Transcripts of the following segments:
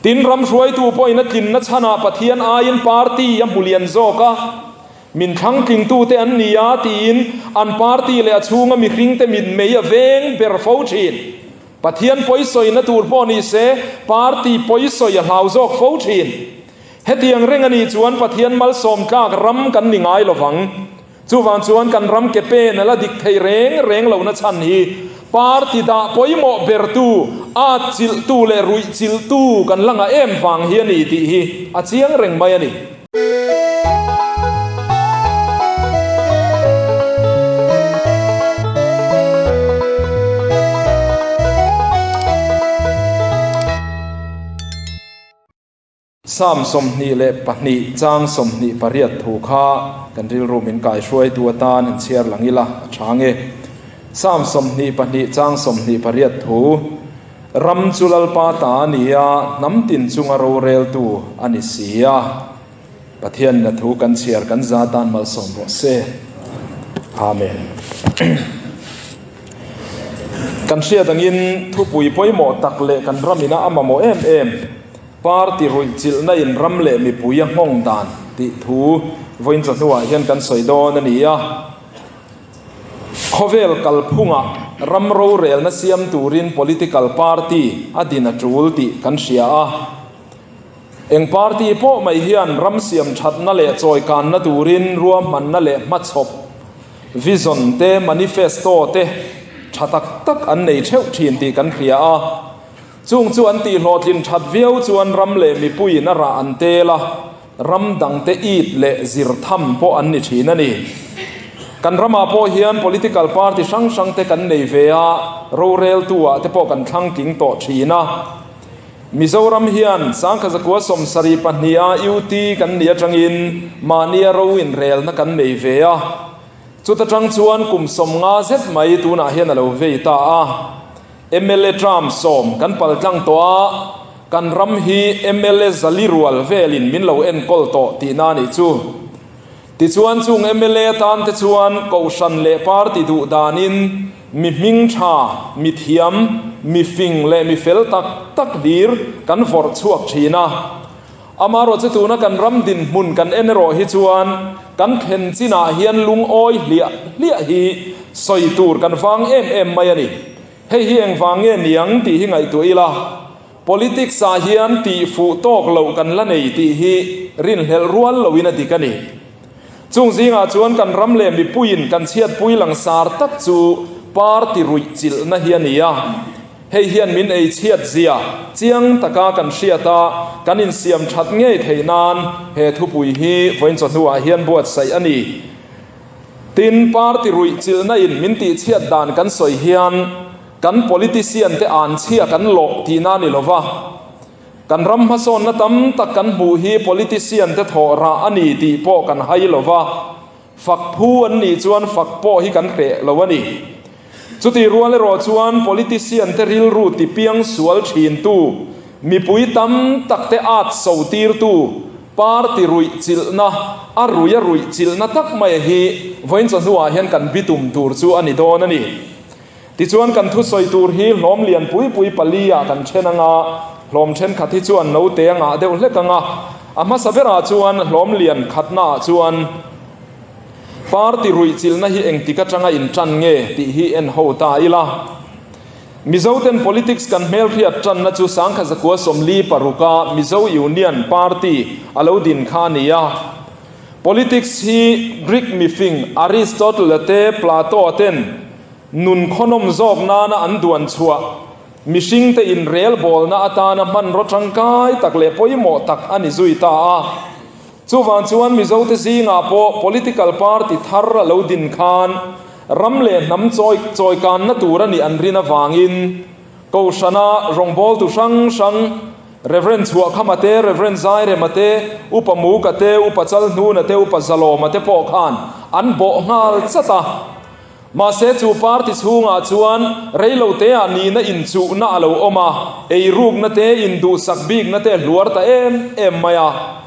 Tin, ram hruaitu pawhin a tlinna chhanah Pathian aiin party a hmu lian zawk a, min thlang tlingtute an ni a tiin an party leh a chhunga mihringte mitmei a veng ber fo thin. Pathian pawisawina tur pawh ni se, party pawisawi a hlau zawk fo thin. Hetiang reng a nih chuan Pathian malsawm tlak ram kan ni ngai lovang. Chuvang chuan kan ram ke pen a la dik thei reng reng lohna chhan hi party dah pawimawh bertu, at chilhtu leh ruih chilhtu kan la ngah em vang hi a ni tih hi a chiang reng mai a ni. Psalm 22 chang 28 thu kha kan rilru min kaihruaitu atan han chhiar lang ila a tha nge. Psalm 22 chang 28 thu, Ram chu Lalpa ta a ni a, hnam tin chunga roreltu a ni si a. Pathian na thu kan chhiar kan za tan malsawm rawh se. Amen. Kan hriat angin thupui pawimawh tak leh kan ramina a mamawh em em party ruih chilhna in ram leh mipui a nghawng dan tih thu vawiin chawhnuah hian kan sawi dawn a ni a. Khawvel kalphungah ram rorelna siam turin political party a din a tul tih kan hria a. Eng party pawh mai hian ram siam thatna leh chawikanna turin ruahmanna leh hmachhawp, vision te, manifesto te tha tak tak an nei theuh thin tih kan hria a. Chung chu an tihhlawhtlin that viau chuan ram leh mipuiin a rah an tel a, ram dangte it leh zir tham pawh an ni thin a ni. Kan ramah pawh hian political party hrang hrang te kan nei ve a, roreltu-ah te pawh kan thlang tling tawh thin a. Mizoram hian Sangkhazakua 72 a UT kan nih atangin mahnia ro inrelna kan nei ve a, chuta tang chuan kum 50 zet mai tunah hian a lo vei ta a. Mla term 10 kan paltlang tawh a, kan ram hi mla zali rual velin min lo enkawl tawh tihna a nih chu. Tichuan chung mla tan te chuan Kohhran leh party duh danin mi hming tha, mi thiam, mi fing leh mi fel tak tak hlir kan vawrh chhuak thin a. Amaherawh chu tuna kan ram dinhmun kan en erawh hi chuan kan thlen chinah hian lungawi hliah hliah hi sawi tur kan vang em em mai a ni. Hei hi engvang nge niang tih hi ngaihtuah ila. Politics ah hian tih fuh tawk loh kan la nei tih hi rinhlelh rual loin a dik a ni. Chung zingah chuan kan ram leh mipuiin kan chhiatpui langsar tak chu party ruih chilhna hi a ni a. Hei hian min ei chhiat zia chiang taka kan hriat a, kan insiam that ngei theih nan he thupui hi vawiin chawhnuah hian buatsaih a ni. Tin, party ruih chilhna in min tih chhiat dan kan sawi hian kan politician te an chhia kan lawh tihna a ni lova. Kan ram hmasawnna tam tak kan hmuh hi politician te thawh rah a ni tih pawh kan hai lova. Fak phu an nih chuan fak pawh hi kan hreh lo a ni. Chutih rual erawh chuan politician te rilru tipiang sual thintu, mipui tam tak te at so tirtu, party ruih chilhna, a ruih a ruih chilhna tak mai hi vawiin chawhnuah hian kan bitum tur chu a ni dawn a ni. Tichuan kan thusawi tur hi hlawm lian pui pui pali ah kan then anga, hlawm thenkhat hi chuan note a ngah deuh hlek anga, a hmasa berah chuan hlawm lian khatna ah chuan party ruih chilhna hi engtik atanga intan nge tih hi en ho ta ila. Mizoten politics kan hmelhriat tanna chu Sangkhazakua 46 a Mizo Union Party a lo din kha a ni a. Politics hi Greek mifing Aristotle te Plato ten nun khawnawm zawk nana an duan chhuah mihringte inrelbawlna atana hmanraw tangkai tak leh pawimawh tak a ni zui ta a. Chuvang chuan Mizote zingah pawh political party thar a lo din khan ram leh hnam chawi chawikanna tur a nih an rin avangin Kohhrana rawngbawltu hrang hrang Rev. Chhuahkhama te, Rev. Zairema te, Upa Muka te, Upa Chalhnuna te, Upa Zalawma te pawh khan an bawh nghal chat a. Mahse chu party chhungah chuan reiloteah nihna inchuhna a lo awm a, eirukna te, induhsak bikna te a hluar ta em em mai a.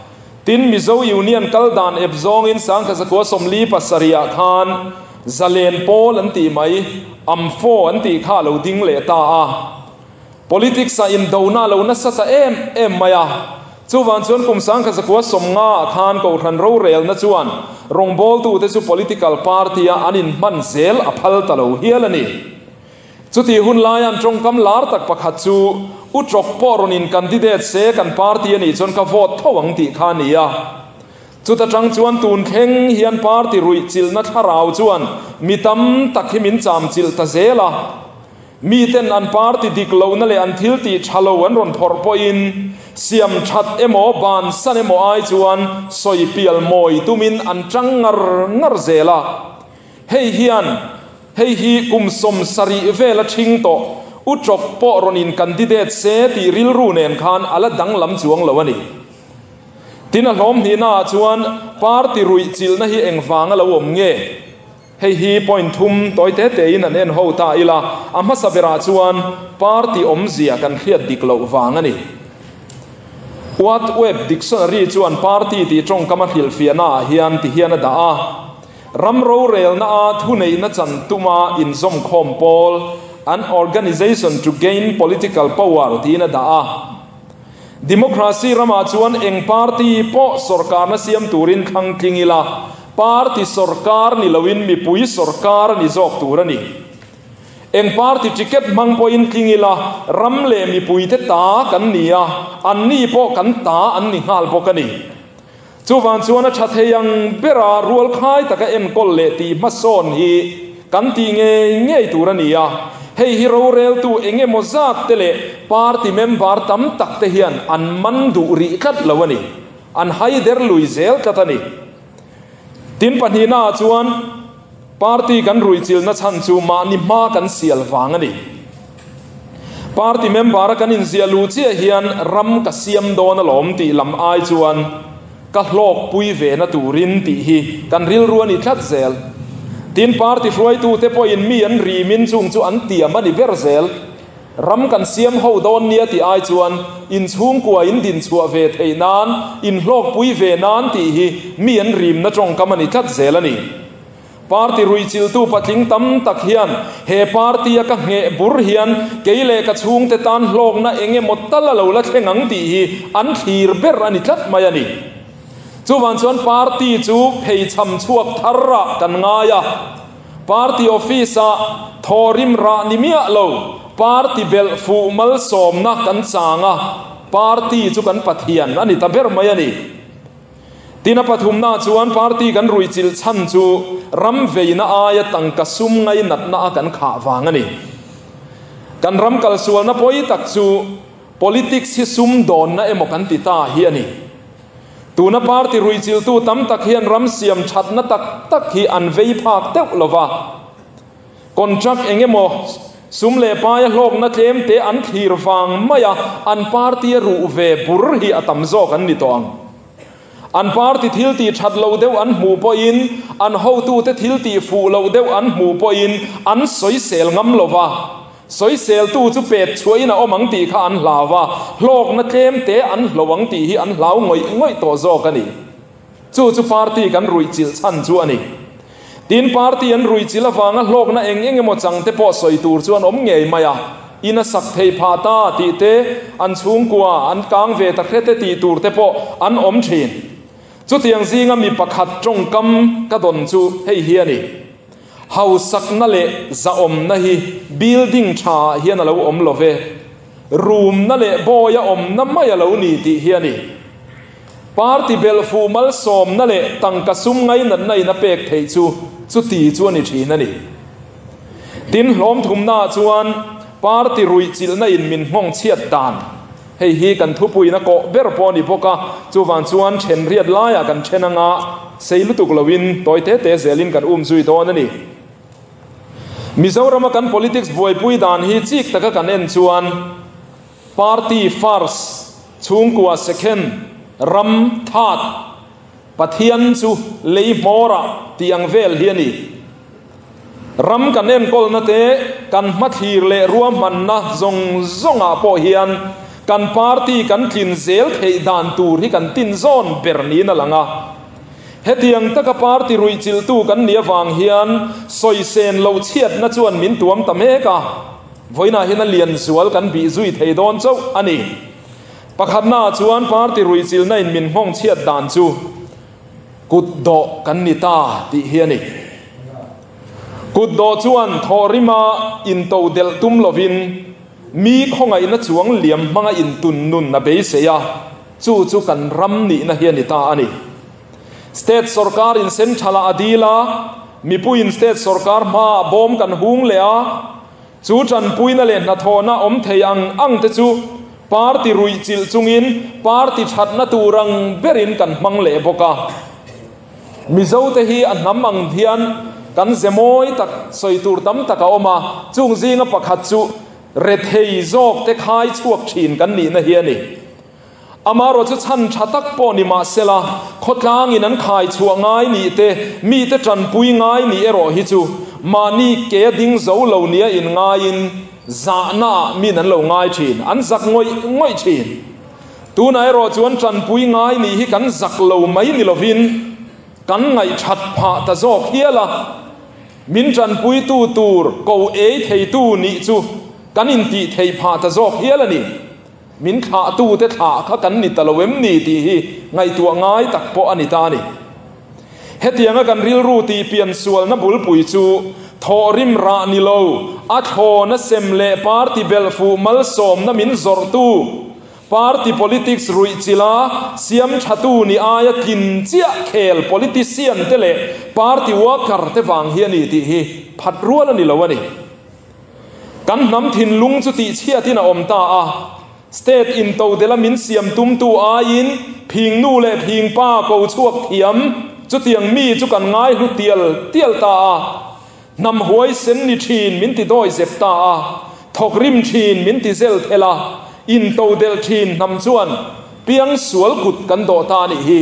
Tin, Mizo Union kal dan ep zawngin Sangkhazakua 47 ah khan Zalen Pawl an tih mai, Amfo an tih kha a lo ding leh ta a. Politics ah indona a lo nasa ta em em mai a. Chuvang chuan kum 1950 ah khan Kohhran rorelna chuan rawngbawltute chu political party a an inhman zel a phal ta lo hial a ni. Chutih hun laia an tawngkam lar tak pakhat chu, U Ṭawk pawh rawn in candidate se kan party a nih chuan ka vote tho ang tih kha a ni a. Chuta tang chuan tun thleng hian party ruih chilhna thlarau chuan mi tam tak hi min cham chilh ta zel a. Miten an party dik lohna leh an thil tih tha lo an rawn phawrh pawhin siam that emaw bansan emaw ai chuan sawi pial mawi tumin an tang ngar ngar zel a. Hei hian hei hi kum 70 vela ṭhing tawh U Ṭawk pawh rawn in candidate se tih rilru nen khan a la danglam chuang lo a ni. Tin a hlawm hnihnaah chuan party ruih chilhna hi engvanga lo awm nge? Hei hi point thum tawi te tein an en ho ta ila, a hmasa berah chuan party awmzia kan hriat dik loh vang a ni. Watt Web Dictionary chuan party tih tawngkam a hrilhfiahnaah hian ti hian a dah a, Ram rorelna a thuneihna chan tuma inzawmkhawm pawl, an organization to gain political power tiin a dah a. Democracy ramah chuan eng party pawh sorkarna siam turin thlang tling ila, party sorkar ni loin mipui sorkar a ni zawk tur a ni. Eng party ticket hmang pawhin tling ila, ram leh mipuite ta kan ni a, anni pawh kan ta an ni nghal bawk a ni. Chuvang chuan a tha thei ang bera rualkhai taka enkawl leh tih hmasawn hi kan tih ngei ngei tur a ni a, hei hi roreltu eng emaw zat te leh party member tam tak te hian an man duh rih tlat lo a ni, an haider lui zel tlat a ni. Tin pahnihnaah chuan party kan ruihchilhna chhan chu mahni hma kan sial vang a ni. Party member a kan inziah luh chiah hian ram ka siam dawn alawm tih lam ai chuan ka hlawkpui ve na turin tih hi kan rilru a ni tlat zel. Tin, party hruaitute pawhin mi an rimin chung chu an tiam a ni ber zel. Ram kan siam ho dawn nia tih ai chuan inchhungkua in dinchhuah ve theih nan, inhlawkpui ve nan tih hi mi an rimna tawngkam a ni tlat zel a ni. Party ruihchilhtu patling tam tak hian he party a ka ngheh bur hian kei leh ka chhungte tan hlawkna eng emaw tal a lo la thleng ang tih hi an thlir ber a ni tlat mai a ni. Chuvang chuan party chu pheichham chhuak thar ah kan ngai a, party office ah thawrim rah ni miah lo party belh fuh malsawmna kan chang a, party chu kan Pathian a ni ta ber mai a ni. Tin a pathumna chuan party kan ruihchilh chhan chu ram veina aia tangka sum ngainatna a kan khah vang a ni. Kan ram kalsualna pawi tak chu politics hi sum dawnna emaw kan ti ta hi a ni. Tuna party ruihchilhtu tam tak hian ram siam thatna tak tak hi an vei phak deuh lova. Contract eng emaw sum leh paia hlawkna tlem te an thlir vang mai a, an party a ruh ve bur hi a tam zawk an ni tawh ang. An party thil tih that lo deuh an hmuh pawhin, an hotute thil tih fuh loh deuh an hmuh pawhin an sawisel ngam lo va. Sawiseltu chu pet chhuahin a awm ang tih kha an hlau va, hlawkna tlem te an hlo ang tih hi an hlau ngawih ngawih tawh zawk a ni. Chu chu party kan ruihchilh chhan chu a ni. Tin, party an ruihchilh avanga hlawkna eng eng emaw chang te pawh sawi tur chu an awm ngei mai a, in a sak thei phah ta tih te, an chhungkua an kang ve ta hre te tih tur te pawh an awm thin. Chutiang zinga mi pakhat tawngkam ka dawn chu hei hi a ni, Hausakna leh zahawmna hi building tha ah hian a lo awm lo ve, roomna leh bawi a awmna mai a lo ni tih hi a ni. Party belh fuh malsawmna leh tangka sum ngainatna in a pek theih chu chuti chu a ni thin a ni. Tin, hlawm thumnaah chuan party ruihchilhna in min nghawng chhiat dan, hei hi kan thupuiin a kawh ber pawh a ni bawk a, chuvang chuan then riat laiah kan then anga sei lutuk loin tawi te te zelin kan um zui dawn a ni. Mizorama kan politics buaipui dan hi chik taka kan en chuan, Party first, chhungkua second, ram third, Pathian chu lei hmawrah tih ang vel hi a ni. Ram kan enkawlna te, kan hmathlir leh ruahmanna zawng zawngah pawh hian kan party kan tlin zel theih dan tur hi kan tin zawn ber niin a lang a. Hetiang taka party ruihchilhtu kan nih avang hian sawisên loh chhiatna chuan min tuam ta mek a. Vawiinah hian a lian zual kan bih zui thei dawn chauh a ni. Pakhatnaah chuan party ruihchilhna in min nghawng chhiat dan chu kut dawh kan ni ta tih hi a ni. Kut dawh chuan thawhrima into delh tum lovin mi khawngaihna chuang liam hmanga intun nun a beisei a, chu chu kan ram nihna hi a ni ta a ni. State sorkar in central ah a dil a, mipui in state sorkar hma ah bawm kan hung leh a, chu tanpuina leh hnathawhna awm thei ang ang te chu party ruih chilh chungin party thatna tur ang berin kan hmang leh bawk a. Mizo te hi a hnam ang hian kan ze mawi tak sawi tur tam tak a awm a, chung zinga pakhat chu rethei zawk te khai chhuak thin kan nihna hi a ni. Amaherawh chu chhan tha tak pawh ni mah sela, khawtlangin an khai chhuah ngai nih te, mite tanpui ngai nih erawh hi chu mahni ke a ding zo lo nia inngaiin zahnaah min an lo ngai thin, an zak ngawih ngawih thin. Tunah erawh chuan tanpui ngai nih hi kan zak lo mai ni lovin kan ngaihthat phah ta zawk hial a, min tanpuitu tur ko ei theitu nih chu kan intih theih phah ta zawk hial a ni. Min thlahtute thlah kha kan ni ta lo em ni tih hi ngaihtuah ngai tak pawh a ni ta a ni. Hetianga kan rilru tih pian sualna bulpui chu thawhrim rah ni lo, a thlawna sem leh party belhfuh malsawmna min zawrhtu, party politics ruihchilha siam thatu ni aia tlin chiah khel politician te leh party worker te vang hi a ni tih hi phat rual a ni lo a ni. Kan hnam thinlung chu tihchhiatin a awm ta a, state intodela min siam tumtu aiin phing nu leh phing pa ko chhuak thiam chutiang mi chu kan ngaihlu tial tial ta a, hnam huaisen ni thin min ti dawi zep ta a, thawk rim thin min ti zel thel a, intodelh thin hnam chuan piang sual kut kan dawh ta a nih hi.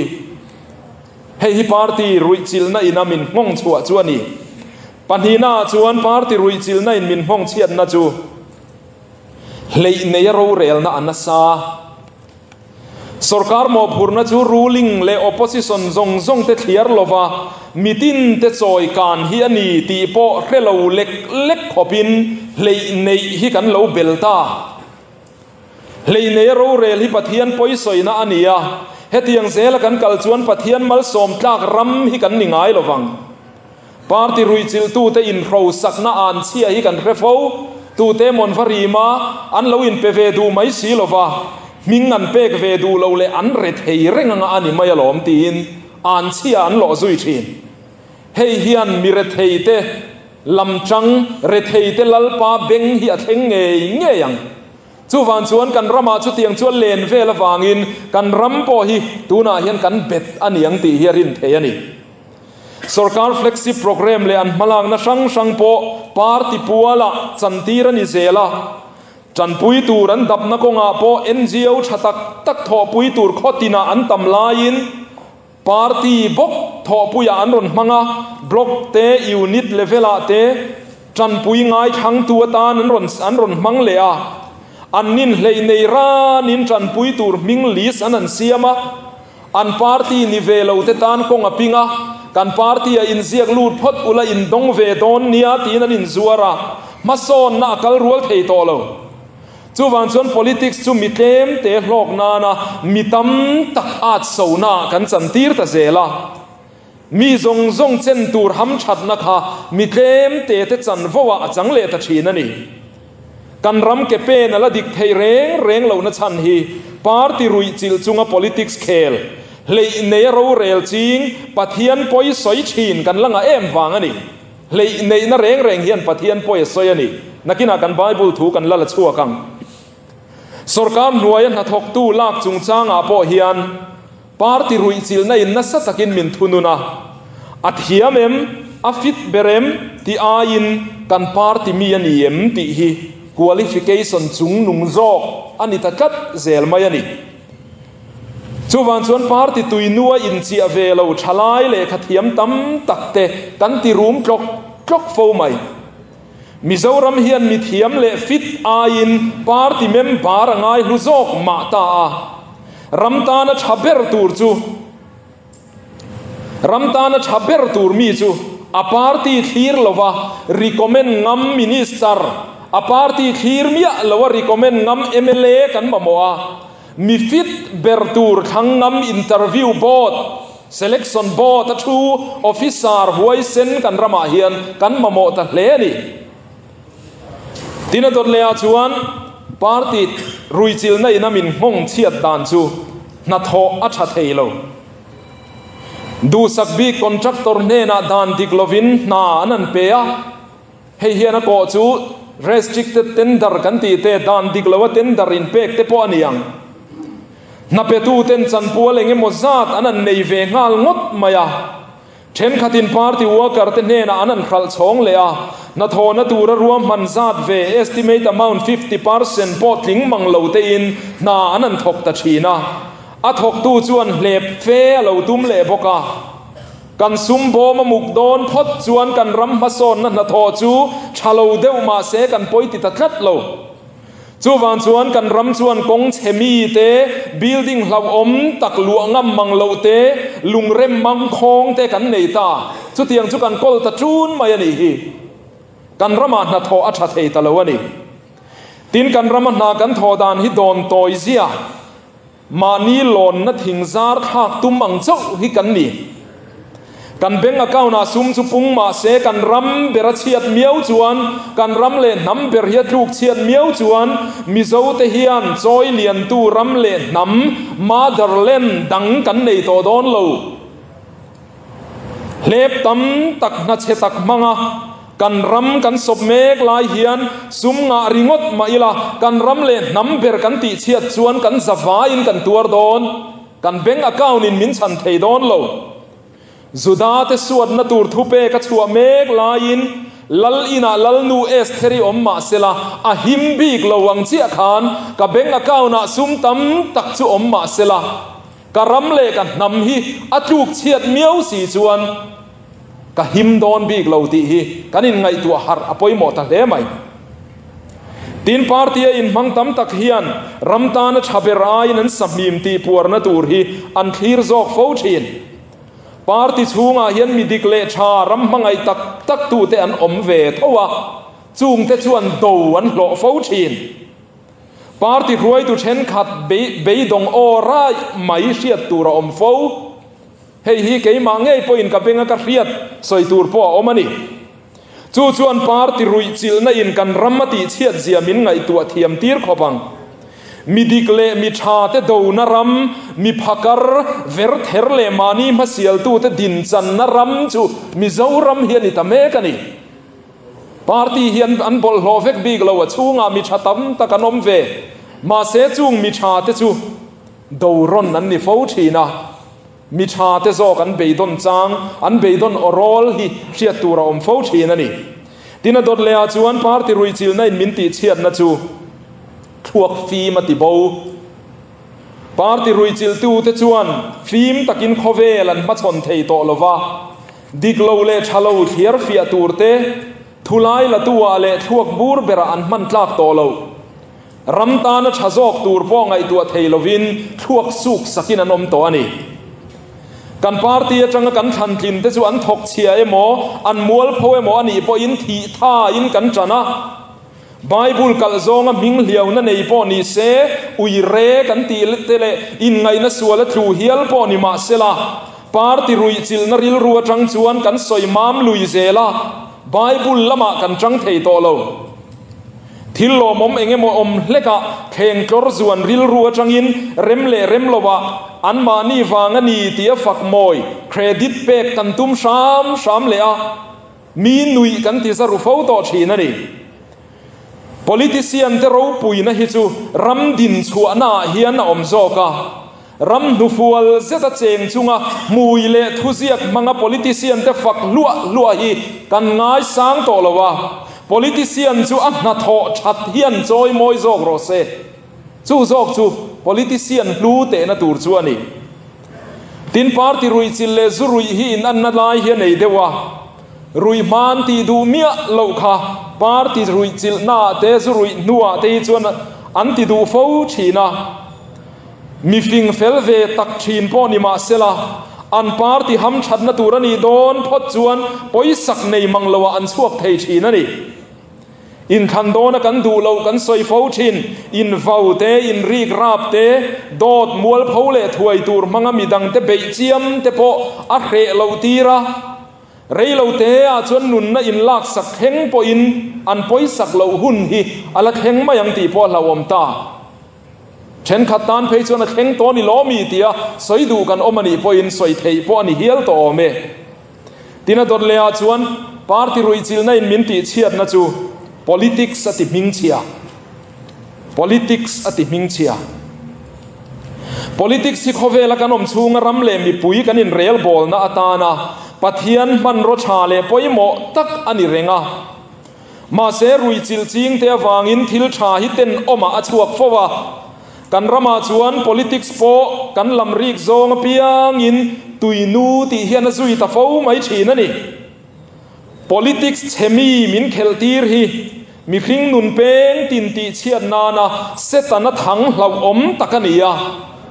Hei hi party ruihchilhna ina min nghawng chhuah chu a ni. Pahnihnaah chuan party ruihchilhna in min nghawng chhiatna chu hleih neia rorelna a nasa. Sorkar mawhphurhna chu ruling leh opposition zawng zawng te thliar lova mitin te chawi kan hi a ni tih pawh hre lo lek lek khawpin hleih neih hi kan lo bel ta. Hleih neia rorel hi Pathian pawisawina a ni a, hetiang zela kan kal chuan Pathian malsawm tlak ram hi kan ni ngai lovang. Party ruihchilhtute inhrosakna anchhia hi kan hre fo, tute mawn va rim a, an lo inpe ve duh mai si lova, hming an pek ve duh lo leh an re thei reng anga a ni mai alawm tiin anchhia an lawh zui thin. Hei hian mi retheite lamchang, retheite Lalpa beng hi a thleng ngei ngei ang. Chuvang chuan kan ramah chutiang chu a len vel avangin kan ram pawh hi tunah hian kan bet a niang tih hi a rin thei a ni. Sorkar flagship programme leh an hmalakna hrang hrang pawh party pualah chantir a ni zel a, tanpui tur an dapna kawngah pawh ngo tha tak tak thawhpui tur khaw tinah an tam laiin party bawk thawhpuiah an rawn hmang a, block te, unit level-ah te tanpui ngaithlangtu atan an rawn an rawn hmang leh a, an ninhleih nei ranin tanpui tur hming list an han siam a. An party ni ve lo te tan kawng a ping a, kan party a inziak lut phawt ula indawng ve dawn nia tiin an inzuar a, hmasawnna a kal rual thei tawh lo. Chuvang chuan politics chu mi tlem te hlawk nana mi tam tak at sona kan chantir ta zel a. Mi zawng zawng chen tur hamthatna kha mi tlem te te chanvo ah a chang leh ta thin a ni. Kan ram ke pen a la dik thei reng reng lohna chhan hi party ruih chilh chunga politics khel, hleih neia rorel ching, Pathian pawi sawi thin kan la ngah em vang a ni. Hleih neihna reng reng hian Pathian pawi a sawi a ni. Nakinah kan Bible thu kan la la chhuak ang. Sorkar hnuaia hnathawktu lak chungchangah pawh hian Party ruihchilhna in nasa takin min thunun a, a thiam em, a fit ber em tih aiin kan party mi a ni em tih hi qualification chungnung zawk a ni ta tlat zel mai a ni. Chuvang chuan party tuinua inchiah ve lo thalai lehkha thiam tam tak te kan ti rum tlawk tlawk fo mai. Mizoram hian mithiam leh fit aiin party member a ngai hlu zawk mah ta a, ram tana tha ber tur chu ram tana tha ber tur mi chu a party thlir lova recommend ngam minister A party thlir miah lo a recommend ngam mla kan mamawh a, mi fit ber tur thlang ngam interview board, selection board a thu officer huaisen kan ramah hian kan mamawh ta hle a ni. Tin a dawt lehah chuan party ruichilhna ina min nghawng chhiat dan chu hnathawh a tha thei lo. Duhsak bik contractor hnenah dan dik lovin hna an an pe a. Hei hian a kawh chu restricted tender kan tih te, dan dik loa tender inpek te pawh a ni ang. Hna petuten chanpual eng emaw zat an an nei ve nghal ngawt mai a. Thenkhatin party worker te hnenah an an hralh chhawng leh a, hnathawhna tura ruahman zat ve estimate amount 50% pawh tling mang lo tein hna an an thawk ta thin a. A thawktu chuan hlep fe a lo tum leh bawk a. Kan sum bawm a muk dawn phawt chuan kan ram hmasawnna hnathawh chu tha lo deuh mah se kan pawi ti ta tlat lo. Chuvang chuan kan ram chuan kawng chhe mi te, building hlauhawm tak luah ngam mang loh te, lungrem mang khawng te kan nei ta. Chutiang chu kan kawl ta ṭun mai a nih hi. Kan ramah hnathawh a tha thei ta lo a ni. Tin, kan rama hna kan thawh dan hi dawn tawi zia. Mahni lawnna thing zar thlak tum ang chauh hi kan ni. Kan bank account ah sum chu pung mah se kan ram ber a chhiat miau chuan, kan ram leh hnam ber hi a tluk chhiat miau chuan Mizo te hian chawi liantu ram leh hnam, motherland, dang kan nei tawh dawn lo. Hlep tam tak hnachhe tak hmanga kan ram kan sawp mek lai hian sum ngah ringawt mah ila kan ram leh hnam ber kan tihchhiat chuan kan zavaiin kan tuar dawn, kan bank account in min chhan thei dawn lo. Juda te suatna tur thupek a chhuah mek laiin Lal inah Lalnu Estheri awm mah sela a him bik lo ang chiah khan ka bank account ah sum tam tak chu awm mah sela, Ka ram leh ka hnam hi a tluk chhiat miau si chuan ka him dawn bik lo tih hi kan inngaihtuah harh a pawimawh ta hle mai. Tin, party a inhmang tam tak hian ram tana tha ber aiin an sahmim tih puarna tur hi an thlir zawk fo thin. Party chhungah hian mi dik leh tha ram hmangaih tak tak tute an awm ve tho a, chungte chuan do an hlawh fo thin. Party hruaitu thenkhat beidawng aw raih mai hriat tur a awm fo. Hei hi keimah ngei pawhin ka benga ka hriat sawi tur pawh a awm a ni. Chu chuan party ruihchilhna in kan ram a tihchhiat zia min ngaihtuah thiam tir khawp ang. Mi dik leh mi tha te dona ram, mi phakar, verther leh mahni hmasialtute dinchanna ram chu Mizoram hi a ni ta mek a ni. Party hi an an bawlhhlawh vek bik lo, a chhungah mi tha tam tak an awm ve. Mahse chung mi tha te chu do rawn an ni fo thin a, mi tha te zawk an beidawn chang, an beidawn aw rawl hi hriat tur a awm fo thin a ni. Tin a dawt leh ah chuan party ruichilhna in min tihchhiatna chu thluak fim a ti bo. Party ruichilhtu te chuan fim takin khawvel an hmachhawn thei tawh lo va, Dik lo leh tha lo thliar fiah tur te, thulai latu-ah leh thluak bur berah an hman tlak tawh lo. Ram tana tha zawk tur pawh ngaihtuah thei lovin thluak suk sakin an awm tawh a ni. Kan party atanga kan thlantlin te chu an thawk chhia emaw, an mualpho emaw a nih pawhin thih thain kan tan a. Bible kalh zawnga hming hliauna nei pawh ni se, ui re kan tih te leh inngaihna sual a tlu hial pawh ni mah sela, party ruihchilhna rilru atang chuan kan sawi mam lui zel a, Bible lamah kan tang thei tawh lo. Thil lawmawm eng emaw awm hlekah thleng tlawr zuan rilru atangin rem leh rem lovah anmahni vang a ni tia fak mawi credit pek kan tum hram hram leh a. Mi nuih kan ti za ru fo tawh thin a ni. Politician te ropuina hi chu ram din chhuahna ah hian a awm zawk a. Ram hnufual zeta cheng chunga hmui leh thuziak hmanga politician te fak hluah hluah hi kan ngaisang tawh lo a. Politician chu a hnathawh that hian chawi mawi zawk rawh se. Chu zawk chu politician hlu tehna tur chu a ni. Tin, party ruihchilh leh zu ruih hi inanna lai hi a nei deuh a. Ruih hman tih duh miah loh kha party ruihchilhnaah te, zu ruih hnuah te hi chuan an ti duh fo thin a. Mi fing fel ve tak thin pawh ni mah sela, an party hamthatna tur a nih dawn phawt chuan pawisak nei mang loah an chhuak thei thin a ni. Inthlan dawna kan duh loh kan sawi fo thin. Invau te, inrik rap te, dawt mualpho leh thuai tur hmanga midangte beih chiam te pawh a hreh loh tir a. Rei lo te ah chuan nunna inlaksak thleng pawhin an pawisak loh hun hi a la thleng mai ang tih pawh a hlauhawm ta. Thenkhat tan phei chuan a thleng tawh a ni lawm i tia sawi duh kan awm a nih pawhin sawi theih pawh a ni hial tawh awm e. Tin a dawt leh ah chuan party ruihchilhna in min tihchhiatna chu politics a ti hmingchhia. Politics a ti hmingchhia. Politics hi khawvela kan awm chhunga ram leh mipui kan inrelbawlna atana Pathian hmanraw tha leh pawimawh tak a ni reng a. Mahse ruihchilh chingte avangin thil tha hi tenawmah a chhuak fo a. Kan ramah chuan politics pawh kan lam rik zawng apiangin tuinu tih hian a zui ta fo mai thin a ni. Politics chhe mi min khelh tir hi mihring nun peng tin tih chhiat nana Setana thang hlauhawm tak a ni a.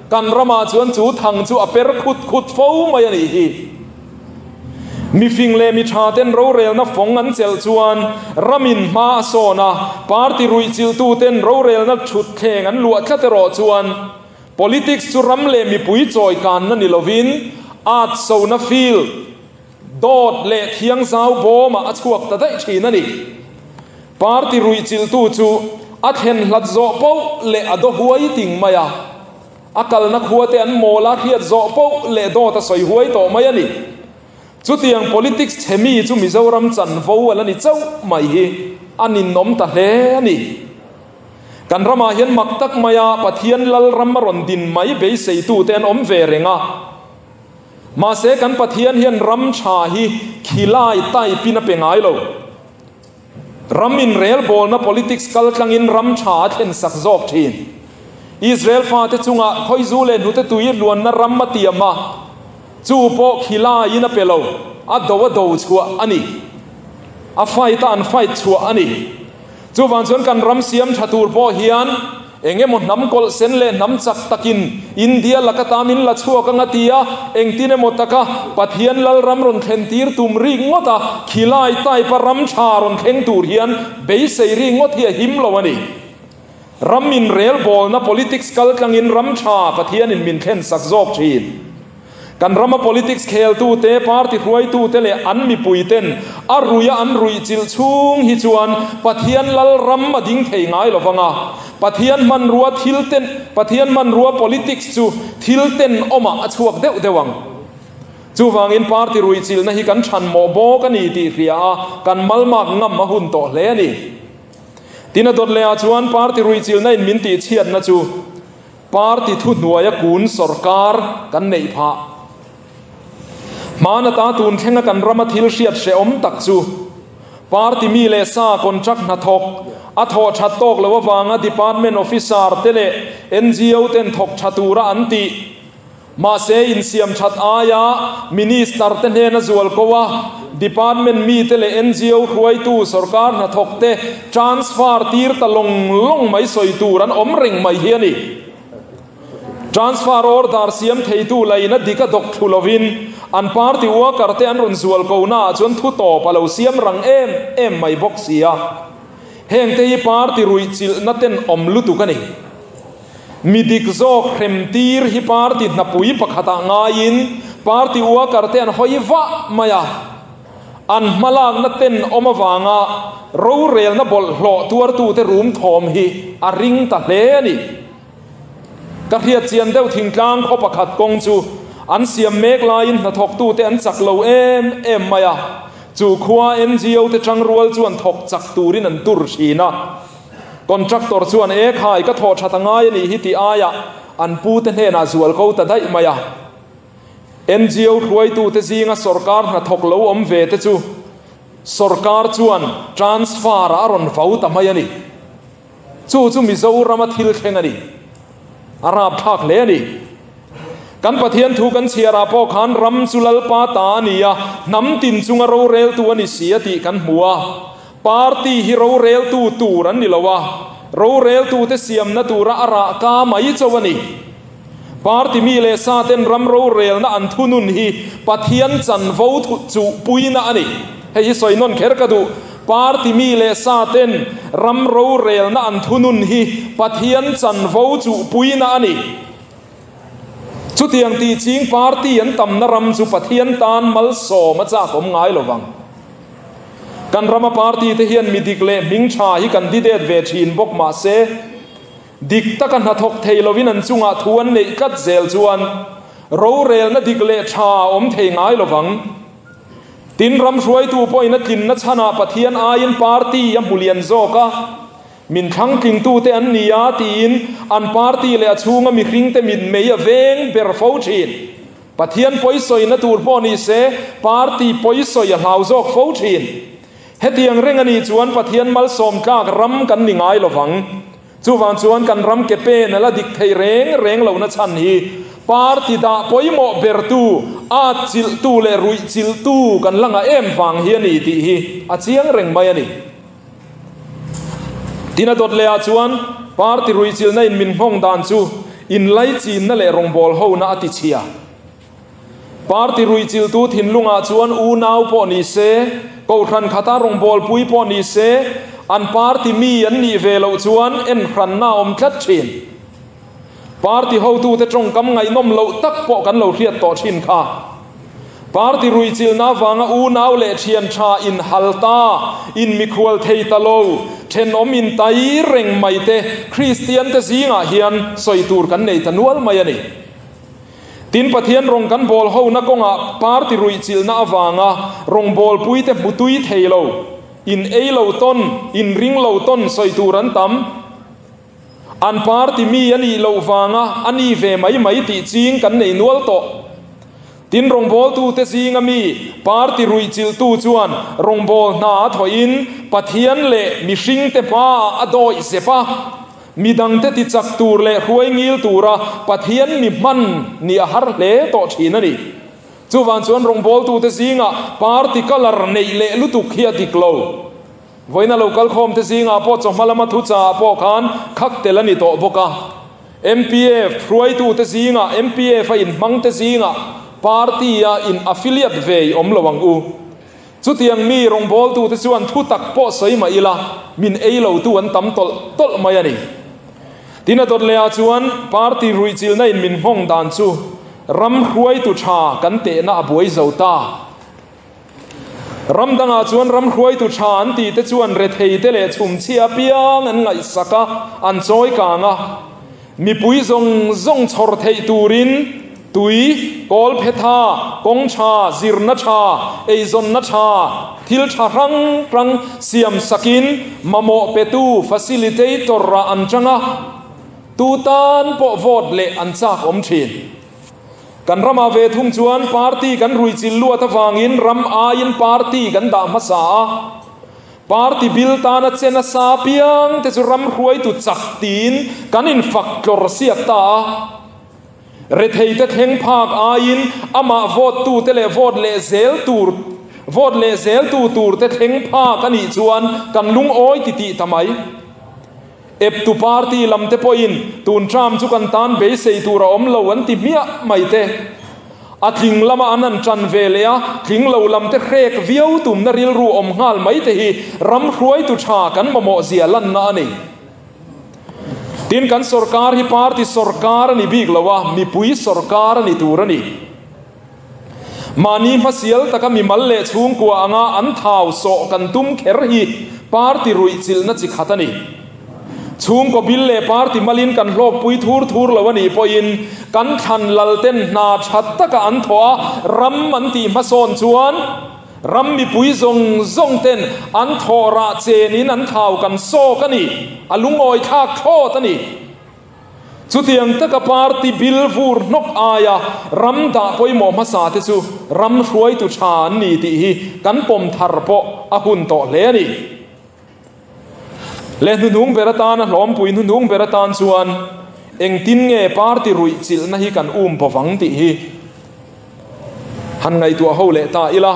Kan ramah chuan chu thang chu a per khut khut fo mai a nih hi. Mifing leh mi tha ten rorelna fawng an chelh chuan ramin hma a sawn a, party ruihchilhtu ten rorelna thutthleng an luah tlat erawh chuan politics chu ram leh mipui chawikanna ni lovin at sona field, dawt leh thiangzau bawmah a chhuak ta daih thin a ni. Party ruihchilhtu chu a thlen hlat zawh poh leh a daw huai ting mai a. A kalna khua te an mawl a, hriat zawh poh leh dawt a sawi huai tawh mai a ni. Chutiang politics chhe mi chu Mizoram chanvo a la ni chauh mai hi a ninawm ta hle a ni. Kan ramah hian mak tak maia Pathian Lalram a rawn din mai beiseitu te an awm ve reng a. Mahse kan Pathian hian ram tha hi khilai type in a pe ngai lo. Ram inrelbawlna politics kal tlangin ram tha a thlen sak zawk thin. Israel fate chungah khawizu leh hnute tui luanna ram a tiam a, chu pawh khilaiin a pe lo, a do a do chhuah a ni. A fight a an fight chhuah a ni. Chuvang chuan kan ram siam tha tur pawh hian Eng emaw hnam kawlh sen leh hnam chak takin India laka ta min la chhuak anga tia engtin emaw taka Pathian Lalram rawn thlen tir tum rik ngawt a, khilai type a ram tha rawn thleng tur hian beisei rik ngawt hi a him lo a ni. Ram inrelbawlna politics kal tlangin ram tha Pathianin min thlen sak zawk thin. Kan rama politics kheltute, party hruaitute leh an mipuiten a ruia an ruihchilh chhung hi chuan Pathian lal ram a ding thei ngai lo vang a. Pathian hmanrua thil ten, Pathian hmanrua politics chu thil tenawmah a chhuak deuh deuh ang. Chuvangin party ruihchilhna hi kan chhanmawh bawk a ni tih hria a, kan malmak ngam a hun tawh hle a ni. Tin a dawt lehah chuan party ruihchilhna in min tihchhiatna chu, Party thuhnuaia kun sawrkar kan neih phah. Hmana ta tun thlenga kan rama thil hriat hrehawm tak chu party mi leh sa contract hnathawk a thawh that tawk loh avanga department officer te leh ngo ten thawk tha tura an tih Mahse, insiam that aia Minister te hnena zual ko a, Department mite leh ngo hruaitu sawrkar hnathawk te transfer tir ta lawng lawng mai sawi tur an awm reng mai hi a ni. Transfer order siam theitu lain a dik a dawk thlu lovin an party worker te an rawn zual ko naah chuan thu tawp a lo siam rang em em mai bawk si a. Hengte hi party ruihchilhna tenawm lutuk a ni. Mi dik zawk hrem tir hi party hnapui pakhatah ngaiin party worker te an hawi vah mai a, an hmalakna tenawm avanga rorelna bawlhhlawh tuartute rum thawm hi a ring ta hle a ni. Ka hriat chian deuh thingtlang khaw pakhat kawng chu an siam mek laiin hnathawktute an chak lo em em mai a, chu khua ngo te tangrual chuan thawk chak turin an tur thin a. Contractor chuan e khai ka thawh that a ngai a nih hi tih aiah an pute hnenah zual ko ta daih mai a. Ngo hruaitute zinga sawrkar hnathawk lo awm ve te chu sawrkar chuan transfer ah a rawn vau ta mai a ni. Chu chu Mizorama thil thleng a ni. A rapthlak hle a ni. Kan Pathian thu kan chhiarah pawh khan ram chu Lalpa ta a ni a, hnam tin chunga roreltu a ni si a tih kan hmu a. Party hi roreltu tur an ni lo a, roreltute siamna tura a rah ka mai chauh a ni. Party mi leh sa ten ram rorelna an thunun hi Pathian chanvo chuhpuina a ni. Hei hi sawi nawn kher ka duh. Party mi leh sa ten ram rorelna an thunun hi Pathian chanvo chuhpuina a ni. Chutiang tih ching party an tamna ram chu Pathian tan malsawm a chak awm ngai lo vang. Kan rama party te hian mi dik leh hming tha hi kan didet ve thin bawk mah se, dik taka hnathawk thei lovin an chungah thu an neih tlat zel chuan rorelna dik leh tha a awm thei ngai lo vang. Tin, ram hruaitu pawhin a tlinna chhanah Pathian aiin party a hmu lian zawk a, min thlangtlingtute an ni a tiin an party leh a chhunga mihringte mitmei a veng ber fo thin. Pathian pawisawina tur pawh ni se, party pawisawi a hlau zawk fo thin. Hetiang reng a nih chuan Pathian malsawm tlak ram kan ni ngai lovang. Chuvang chuan kan ram ke pen a la dik thei reng reng lohna chhan hi party dah pawimawh bertu, at chilhtu leh ruih chilhtu kan la ngah em vang hi a ni tih hi a chiang reng mai a ni. Tin a dawt lehah chuan party ruih chilhna in min nghawng dan chu inlaichinna leh rawngbâwl hona a tichhia. Party ruihchilhtu thinlungah chuan unau pawh ni se, kohhran khata rawngbawlpui pawh ni se, an party mi an nih ve loh chuan enhranna a awm tlat thin. Party hotute tawngkam ngaihnawm loh tak pawh kan lo hriat tawh thin kha. Party ruihchilhna avanga unau leh thian tha inhal ta, inmikhual thei ta lo, thenawm intai reng mai te Kristiante zingah hian sawi tur kan nei ta nual mai a ni. Tin, Pathian rawng kan bawl hona kawngah party ruihchilhna avanga rawngbawlpuite hmu tui thei lo, in ei lo tawn, in ring lo tawn sawi tur an tam. An party mi a nih loh vanga a ni ve mai mai tih ching kan nei nual tawh. Tin, rawngbawltute zinga mi party ruihchilhtu chuan rawngbâwl hna a thawhin Pathian leh mihringte hmaah a dawih zep a. Midangte tichak tur leh hruai ngil tura Pathian mi hman nih a har hle tawh thin a ni. Chuvang chuan rawngbawltute zingah party colour neih leh lutuk hi a dik lo. Vawiina lo kalkhawmte zingah pawh chawhma lama thuchaah pawh khan khak tel a ni tawh bawk a. MPF hruaitute zingah, MPF a inhmangte zingah party-a in affiliate ve i awm lo ang u. Chutiang mi rawngbawltute chuan thu tak pawh sawi mah ila, min ei lotu an tam tawlh tawlh mai a ni. Tin a dawt lehah chuan party ruihchilhna in min nghawng dan chu ram hruaitu tha kan tehna a buai zo ta. Ram dangah chuan ram hruaitu tha an tih te chuan retheite leh chhumchhia apiang an ngaihsak a, an chawi kang a. Mipui zawng zawng chhawr theih turin tui, kawlphe tha, kawng tha, zirna tha, eizawnna tha, thil tha hrang hrang siam sakin mamawh petu, facilitator, ah an chang a, tu tan pawh vote leh an chak awm thin. Kan ramah ve thung chuan party kan ruichilh luat avangin ram aiin party kan dah hmasa a. Party bil tana che nasa piang te chu ram hruaitu chak tiin kan infak tlawr siak ta a. Rethei te thleng phak aiin amah vote tu te leh vote leh zel tur vote leh zel tu tur te thleng phak a nih chuan kan lungawi ti tih ta mai. Eptu party lam te pawhin tun term chu kan tan beisei tur a awm lo an ti hmiah mai te. A tling lama an han tan ve leh a, tling lo lam te hrek viau tumna rilru awm nghal mai te hi ram hruaitu tha kan mamawh zia lanna a ni. Tin, kan sorkar hi party sorkar a ni bik lo a, mipui sorkar a ni tur a ni. Mahni hmasial taka mimal leh chhungkua anga an thau sawh kan tum kher hi party ruihchilhna chi khat a ni. Chhungkaw bil leh party malin kan hlawkpui thur thur lo a nih pawhin kan thlan lalten hna tha taka an thawh a, ram an tih hmasawn chuan ram mipui zawng zawng ten an thawh rah chenin an thau kan sawk a ni, a lungawi thlak thlawt a ni. Chutiang taka party bil vur hnawk aia ram dah pawimawh hmasa te chu ram hruaitu tha an ni tih hi kan pawm thar pawh a hun tawh hle a ni. Leh hnuhnung ber atana hlawmpui hnuhnung ber atan chuan engtin nge party ruihchilhna hi kan um bawvang tih hi han ngaihtuah ho leh ta ila.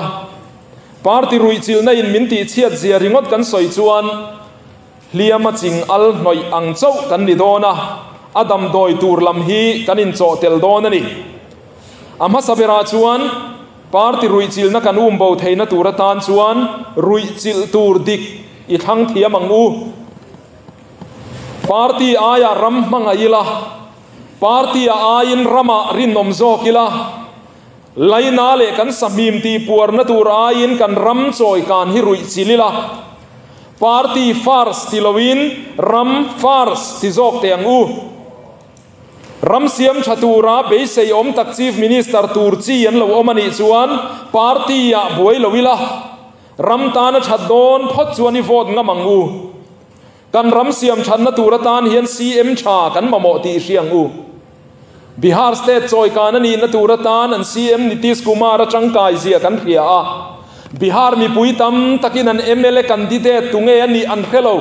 Party ruihchilhna in min tihchhiat zia ringawt kan sawi chuan Hliam a ching al hnawih ang chauh kan ni dawn a, a damdawi tur lam hi kan inchawh tel dawn a ni. A hmasa berah chuan Party ruihchilhna kan um bo theihna tur atan chuan ruihchilh tur dik i thlang thiam ang u. Party aia ram hmangaih ila, Party a aiin ramah rinawm zawk ila, Laina leh kan sahmim tih puarna tur aiin kan ram chawikan hi ruihchilh ila, Party first ti loin ram first ti zawk teh ang u. Ram siam tha tura beisei awm tak Chief Minister tur chi an lo awm a nih chuan Party ah buai lo ila, ram tana that dawn phawt chuan i vote ngam ang u. Kan ram siam thatna tur atan hian CM tha kan mamawh tih i hria ang u. Bihar State chawikan a nihna tur atan an CM Nitish Kumar a tangkai zia kan hria a. Bihar mipui tam takin an mla candidate tunge a nih an hre lo.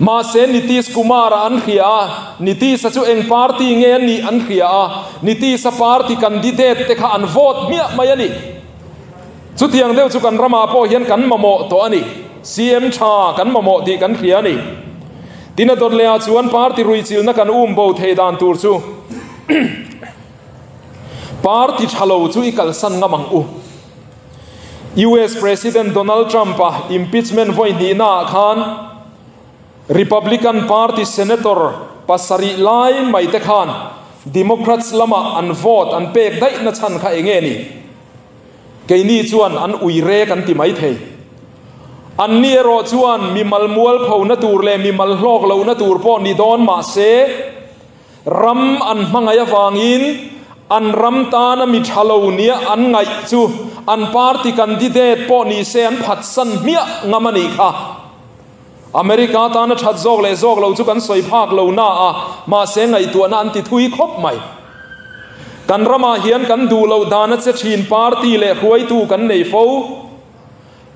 Mahse Nitish Kumar-a an hria a, Nitish-a chu eng party nge a nih an hria a, Nitish-a party candidate te kha an vote hmiah mai a ni. Chutiang deuh chu kan ramah pawh hian kan mamawh tawh a ni. CM tha kan mamawh tih kan hria a ni. Tin a dawt lehah chuan party ruihchilhna kan um bo thei dan tur chu party tha lo chu i kalsan ngam ang u. US President Donald Trump-a impeachment vawi hnihnaah khan Republican Party Senator pasarih lai mai te khan Democrats lamah an vote an pek daih na chhan kha enge ni? Keini chuan an ui rek an ti mai thei. Anni erawh chuan mimal mualphona tur leh mimal hlawk lohna tur pawh ni dawn mah se, Ram an hmangaih avangin an ram tana mi tha lo nia an ngaih chu an party candidate pawh ni se an phatsan hmiah ngam a nih kha. America tana that zawk leh zawk lo chu kan sawi phak lo na a, mahse ngaihtuahna an ti thui khawp mai. Kan ramah hian kan duh loh dana che thin party leh hruaitu kan nei fo.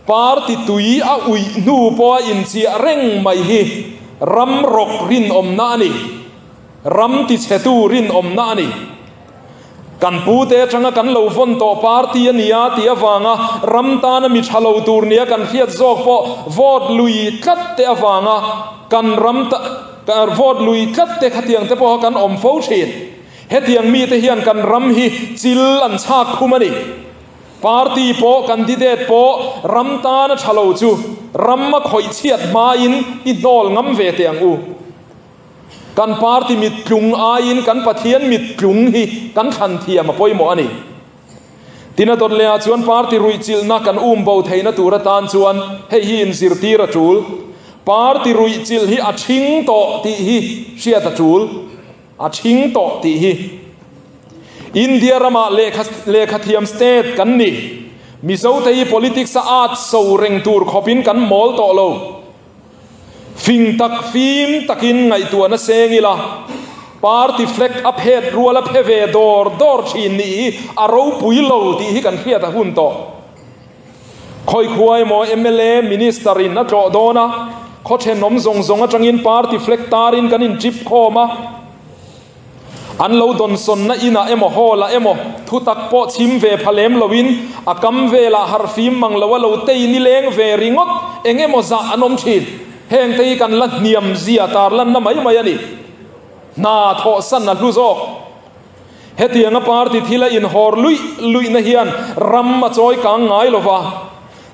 Party tui a uih hnu pawha inchiah reng mai hi ram rawk rinawmna a ni. Ram tichhetu rinawmna a ni. Kan pute atanga kan lo vawn tawh party a nia tih avanga ram tana mi tha lo tur nia kan hriat zawk pawh vote lui tlat te avanga kan ram vote lui tlat te khatiang te pawha kan awm fo thin. Hetiang mite hian kan ram hi chil an chhak khum a ni. Party pawh candidate pawh ram tana tha lo chu ram a khawih chhiat hmain i hnawl ngam ve teh ang u. Kan party mittlung aiin kan Pathian mittlung hi kan thlan thiam a pawimawh a ni. Tin a dawt lehah chuan party ruihchilhna kan um bo theihna tur atan chuan hei hi inzirtir a tul. Party ruihchilh hi a thing tawh tih hi hriat a tul. A thing tawh tih hi India ramah lehkha lehkhathiam state kan ni. Mizote hi politics a at so reng tur khawpin kan mawl tawh lo. Fing tak fim takin ngaihtuahna seng ila, party flag a phet rual a phe ve dawr dawr thin nih hi a ropui lo tih hi kan hriat a hun tawh. Khawi khua emaw mla, Minister in a tlawh dawn a, khaw thenawm zawng zawng atangin party flag tarin kan in trip khawm a, an lo dawnsawnna inah emaw hall ah emaw thutak pawh chhim ve pha lem loin a kam velah harhfim mang lo a lo tei nileng ve ringawt eng emaw zah an awm thin. Hengte hi kan la hniam zia tarlanna mai mai a ni. Hna thawhsan a hlu zawk. Hetianga party thila inhawr luih luihna hian ram a chawi kang ngai lo va,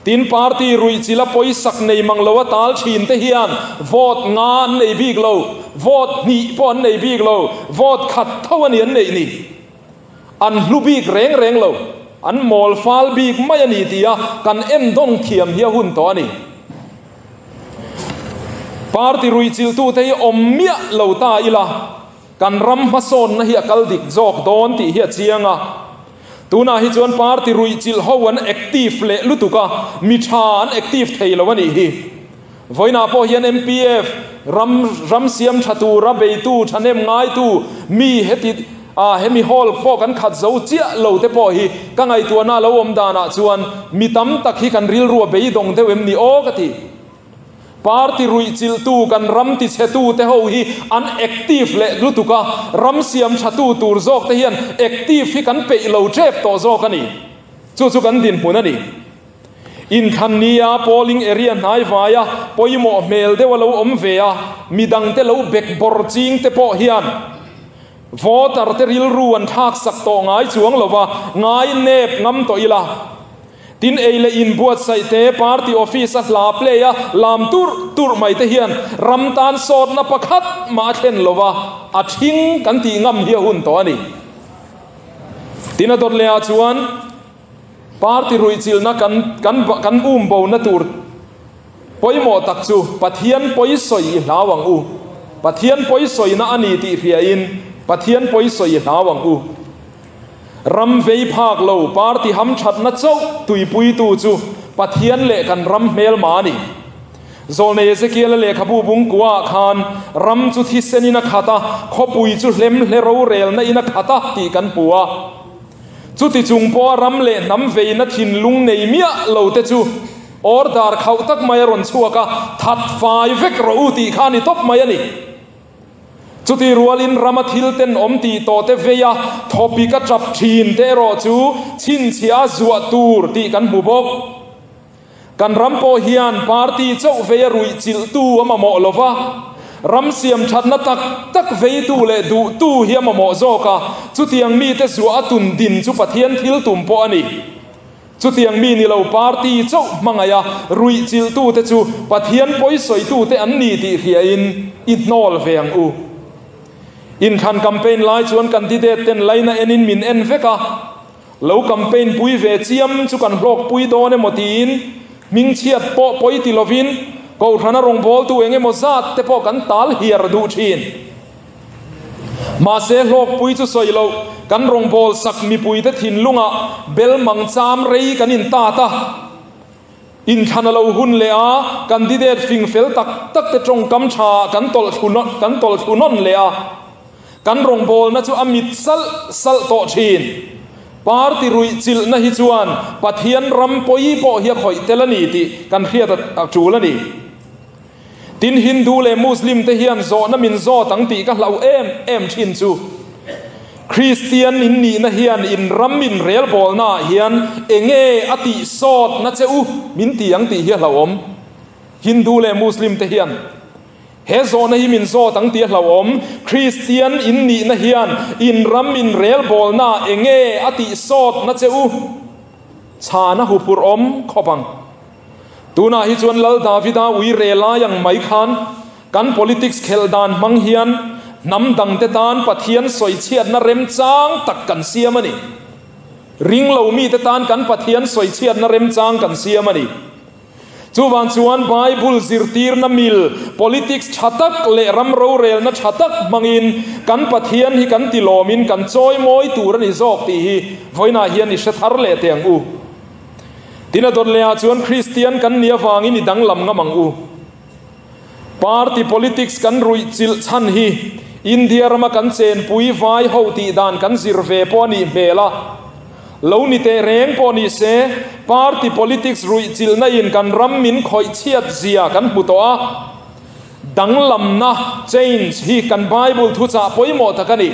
tin party ruihchilha pawisak nei mang lo a tal thin te hian vote nga an nei bik lo, vote hnih pawh an nei bik lo, vote khat tho a ni an neih ni. An hlu bik reng reng lo, an mawl fal bik mai a ni tia kan endawng thiam hi a hun tawh a ni. Party ruihchilhtute hi awm miah lo ta ila. Kan ram hmasawnna hi a kal dik zawk dawn tih hi a chiang a. Tunah hi chuan party ruihchilh ho an active leh lutuk a, mi tha an active thei lo a nih hi. Vawiinah pawh hian MPF ram ram siam tha tura beitu, thahnem ngaitu mi heti a hemi hall pawh kan khat zo chiah lo te pawh hi ka ngaihtuahna lo awm danah chuan mi tam tak hi kan rilru a beidawng deuh em ni aw ka ti. Party ruihchilhtu kan ram tichhetu te ho hi an active leh lutuk a, ram siam thatu tur zawk te hian active hi kan peih lo tep tawh zawk a ni. Chu chu kan dinhmun a ni. Inthlan nia polling area hnai vaia pawimawh hmel deuh a lo awm ve a, midangte lo bekbawr ching te pawh hian. Voter te rilru an thlak sak tawh ngai chuang lova, ngai nep ngam tawh ila. Tin ei leh in buatsaih te, party office a hla play a lam turh turh mai te hian ram tan sawtna pakhat mah a thlen lova, a thing kan tih ngam hi a hun tawh a ni. Tin a dawt leh ah chuan party ruihchilhna kan kan kan um bo na tur pawimawh tak chu Pathian pawisawi i hlau ang u. Pathian pawisawina a ni tih hriain Pathian pawisawi i hlau ang u. Ram vei phak lo party hamthatna chauh tuipuitu chu Pathian leh kan ram hmelma a ni. Zawlnei Ezekiel-a lehkhabu bungkuaah khan ram chu thisenin a khat a, khawpui chu hlemhle rorelna in a khat a tih kan hmu a. Chuti chung pawha ram leh hnam veina thinlung nei miah lo te chu order khauh tak mai a rawn chhuak a, that fai vek rawh u tih kha a ni tawp mai a ni. Chuti rualin rama thil tenawm tih tawh te vei a, thawpik a tap thin te erawh chu chhinchhiah a zuah tur tih kan hmu bawk. Kan ram pawh hian party chauh vei a ruih chilhtu a mamawh lo va, ram siam thatna tak tak veitu leh duhtu hi a mamawh zawk a, chutiang mite zuah a tun din chu Pathian thil tum pawh a ni. Chutiang mi ni lo party chauh hmangaih a ruih chilhtute chu Pathian pawisawitute an ni tih hriain i hnawl ve ang u. Inthlan campaign lai chuan candidate ten laina enin min en vek a, lo campaign pui ve chiam chu kan hlawk pui dawn emaw tiin hmingchhiat pawh pawi ti lovin Kohhrana rawngbawltu eng emaw zat te pawh kan tal hiar duh thin. Mahse hlawkpui chu sawi loh, kan rawngbâwl sak mipuite thinlungah bel mang cham rei kan intat a. Inthlan a lo hun leh a, candidate fing fel tak tak te tawngkam tha kan tawlh thlu kan tawlh thlu nawn leh a. Kan rawngbâwlna chu a mit salh salh tawh thin. Party ruih chilhna hi chuan Pathian ram pawi pawh hi a khawih tel a ni tih kan hriat a tul a ni. Tin Hindu leh Muslim te hian zawhna min zawt ang tih ka hlauh em em thin chu Kristian in nihna hian in ram in relbawlna ah hian enge a tih sawtna che u min ti ang tih hi a hlauhawm. Hindu leh Muslim te hian he zawhna hi min zawt ang tih a hlauhawm. Kristian in nihna hian in ram in relbawlna ah enge a tih sawtna che u chhana huphurh awm khawp ang. Tunah hi chuan Lal Davida ui re lai ang mai khan kan politics khelh dan hmang hian hnam dangte tan Pathian sawichhiatna remchang tak kan siam a ni. Ringlo mite tan kan Pathian sawichhiatna remchang kan siam a ni. Chuvang chuan Bible zirtirna mil, politics tha tak leh ram rorelna tha tak hmangin kan Pathian hi kan tilawmin kan chawimawi tur a ni zawk tih hi vawiinah hian i hre thar leh teh ang u. Tin a dawt lehah chuan Kristian kan nih avangin i danglam ngam ang u. Party politics kan ruih chilh chhan hi India rama kan chenpui vai ho tih dan kan zir ve pawh a nih hmel a. Lo ni teh reng pawh ni se, party politics ruih chilhna in kan ram min khawih chhiat zia kan hmu tawh a. Danglamna, change, hi kan Bible thuchah pawimawh tak a ni.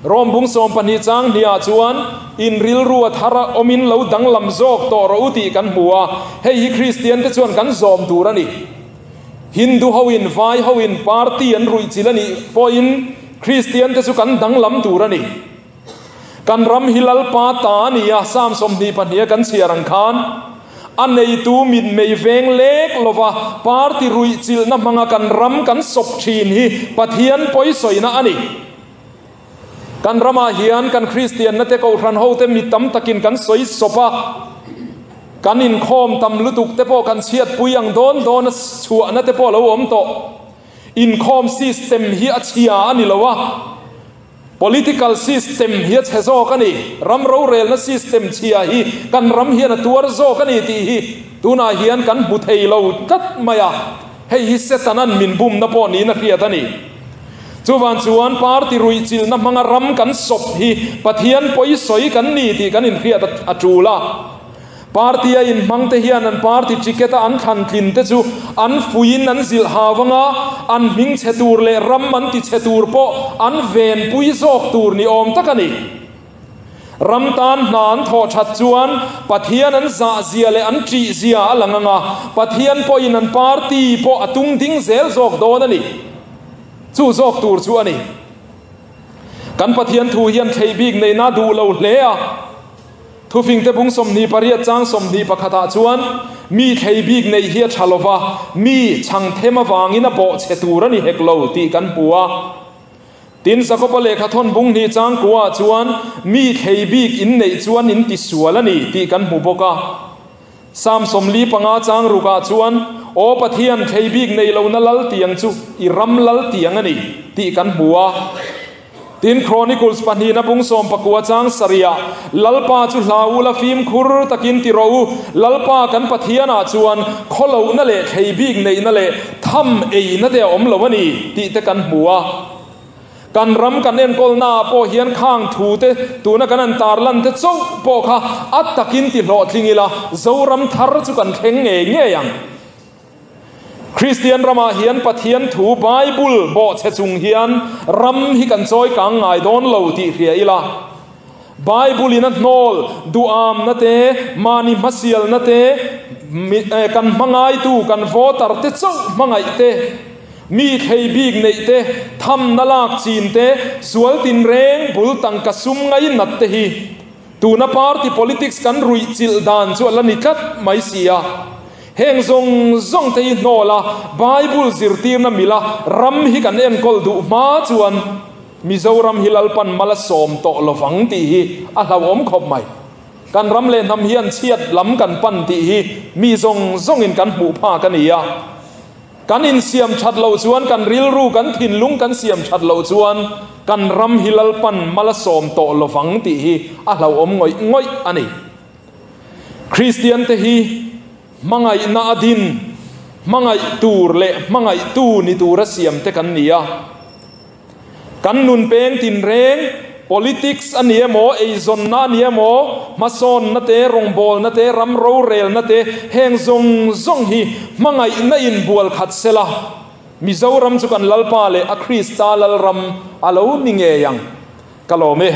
Rom bung 12 chang hniah chuan, In rilru a thar a awmin lo danglam zawk tawh rawh u tih kan hmu a, hei hi Kristiante chuan kan zawm tur a ni. Hindu hoin, Vai hoin party an ruihchilh a nih pawhin Kristiante chu kan danglam tur a ni. Kan ram hi Lalpa ta a ni a, Psalm 22 a kan chhiar ang khan, a neitu mitmei veng lek lova party ruihchilhna hmanga kan ram kan sawp thin hi Pathian pawisawina a ni. Kan ramah hian kan Kristianna te Kohhran hote mi tam takin kan sawi sawp a, kan inkhawm tam lutuk te pawh kan chhiatpui ang dawn dawn a chhuahna te pawh a lo awm tawh. Inkhawm system hi a chhia a ni lo a. Political system hi a chhe zawk a ni. Ram rorelna system chhia hi kan ram hian a tuar zawk a ni tih hi tunah hian kan hmu thei lo tlat mai a. Hei hi Setanan min bumna pawh niin a hriat a ni. Chuvang chuan party ruihchilhna hmanga ram kan sawp hi Pathian pawisawi kan ni tih kan inhriat a tul a. Party a inhmang te hian an party ticket a an thlan tlin te chu an fuiin an zilh hau anga, an hming chhe tur leh ram an ti chhe tur pawh an venpui zawk tur ni awm tak a ni. Ram tan hna an thawh that chuan Pathian an zah zia leh an ṭih zia a lang anga, Pathian pawhin an party pawh a tung ding zel zawk dawn a ni. Chu zawk tur chu a ni. Kan Pathian thu hian thlei bik neihna a duh lo hle a. Thufingte bung 28 chang 21 ah chuan, Mi thlei bik neih hi a tha lo va, mi chhang them avangin a bawh chhe tur a ni hek lo tih kan hmu a. Tin, Jakoba lehkha thawn bung hnih chang kuaah chuan, Mi thlei bik in neih chuan in ti sual a ni tih kan hmu bawk a. Psalm 45 chang rukah chuan, Aw Pathian, thlei bik nei lohna lal tiang chu i ram lal tiang a ni tih kan hmu a. Tin, Chronicles pahnihna bung 19 chang sarihah, Lalpa chu hlau ula fimkhur takin ti rawh u, Lalpa kan Pathianah chuan khawlohna leh thlei bik neihna leh tham eina te a awm lo a ni tih te kan hmu a. Kan ram kan enkawlnaah pawh hian khang thu te tuna kan han tarlan te chauh pawh kha a takin ti hlawhtling ila Zoram thar chu kan thleng ngei ngei ang. Kristian ramah hian Pathian thu Bible bawhchhe chung hian ram hi kan chawi kang ngai dawn lo tih hria ila. Bible in a hnawl duhamna te, mahni hmasialna te, kan hmangaitu kan voter te chauh hmangaih te, Mi thlei bik neih te, thamna lak chin te, sual tinreng bul tangka sum ngainat te hi tuna party politics kan ruih chilh dan chu a la ni tlat mai si a. Heng zawng zawng te hi hnawl a, Bible zirtirna mila ram hi kan enkawl duh hma chuan Mizoram hi Lalpan mal a sawm tawh lovang tih hi a hlauhawm khawp mai. Kan ram leh hnam hian chhiat lam kan pan tih hi mi zawng zawngin kan hmuh phak a ni a. Kan insiam that loh chuan, kan rilru, kan thinlung kan siam that loh chuan kan ram hi Lalpan mal a sawm tawh lovang tih hi a hlauhawm ngawih ngawih a ni. Kristiante hi hmangaihna a din, hmangaih tur leh hmangaihtu ni tura siamte kan ni a. Kan nun peng tinreng, politics a ni emaw, eizawnna a ni emaw, hmasawnna te, rawngbawlna te, ram rorelna te, heng zawng zawng hi hmangaihna in bual khat sela, Mizoram chu kan Lalpa leh a Krista Lalram a lo ni ngei ang. Ka lawm e.